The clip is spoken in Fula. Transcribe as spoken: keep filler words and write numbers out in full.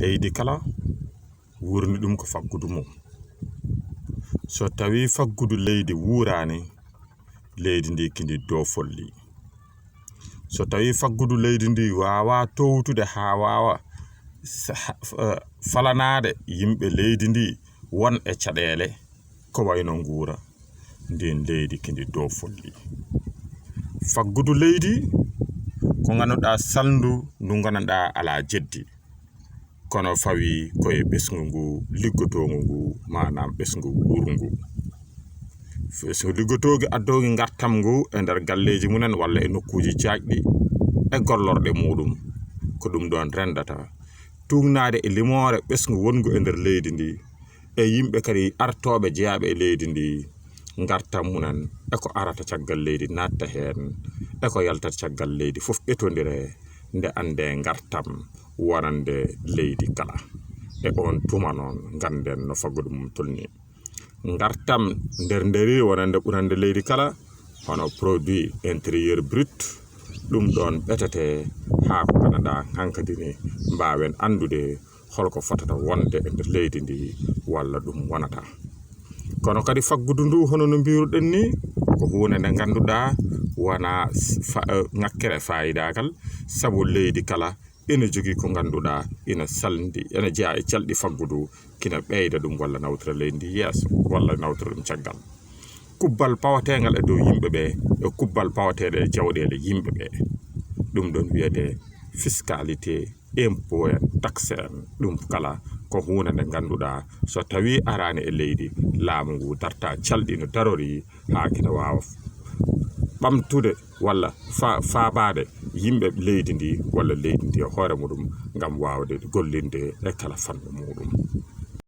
leydi kala, wuurni ɗum ko faggudu mum. So tawii faggudu leydi wuuraani, leydi ndi kindi doofolli. So tawii faggudu leydi ndi waawaa toowtude haa waawa sa-, ha-, eh, falanaade yimɓe leydi ndi won e caɗeele, ko wayno nguura, ndin leydi kindi doofolli. Faggudu leydi ko ngannduɗaa salndu ndu ngannduɗaa alaa jeddi, kono fawii ko e ɓesngu ngu liggotoongu ngu, maanaam ɓesngu wuurngu. Ɓesngu liggotoogu addoogu ngartam ngu e nder galleeji mumen walla e nokkuuji jaajɗi e gollorɗe muuɗum. Ko ɗum ɗoon renndata tuugnaade e limoore ɓesngu wonngu e nder leydi ndi, e yimɓe kadi artooɓe jeyaaɓe e leydi ndi, ngartam mumen e ko arata caggal leydi naatta heen, e ko yaltata caggal leydi fof ɓetondire, nde anndee ngartam wonande leydi kala. E oon tuma noon, ngannden no faggudu mum tolni. Ngartam nder nderi wonande ɓurande leydi kala, hono produit intérieur brut, ɗum ɗoon ɓetete haa ko ngannduɗaa hankadi ni mbaawen anndude holko fotata wonde e nder leydi ndi walla ɗum wonata. Kono kadi faggudu ndu, hono no mbiruɗen ni, ko huunde nde ngannduɗaa wonaa fa-, eh, ŋakkere faayidaagal, sabu leydi kala ina jogii ko ngannduɗaa ina salndi, ina jeyaa e calɗi faggudu, kina ɓeyda ɗum walla nawtira leydi ndi yeeso, walla nawtira ɗum caggal. Kubbal pawateengal e dow yimɓe ɓe, e kubbal pawateeɗo e jawɗeele yimɓe ɓe. Ɗum ɗoon wiyetee fiscalité, impôt en, taxe en, ɗum kala ko huunde nde ngannduɗaa so tawii araani e leydi, laamu ngu darta calɗi no darori haa kina waawa ɓamtude walla fa-, faabaade yimɓe leydi ndi walla leydi ndi e hoore muɗum ngam waawde gollinde e kala fannu muɗum.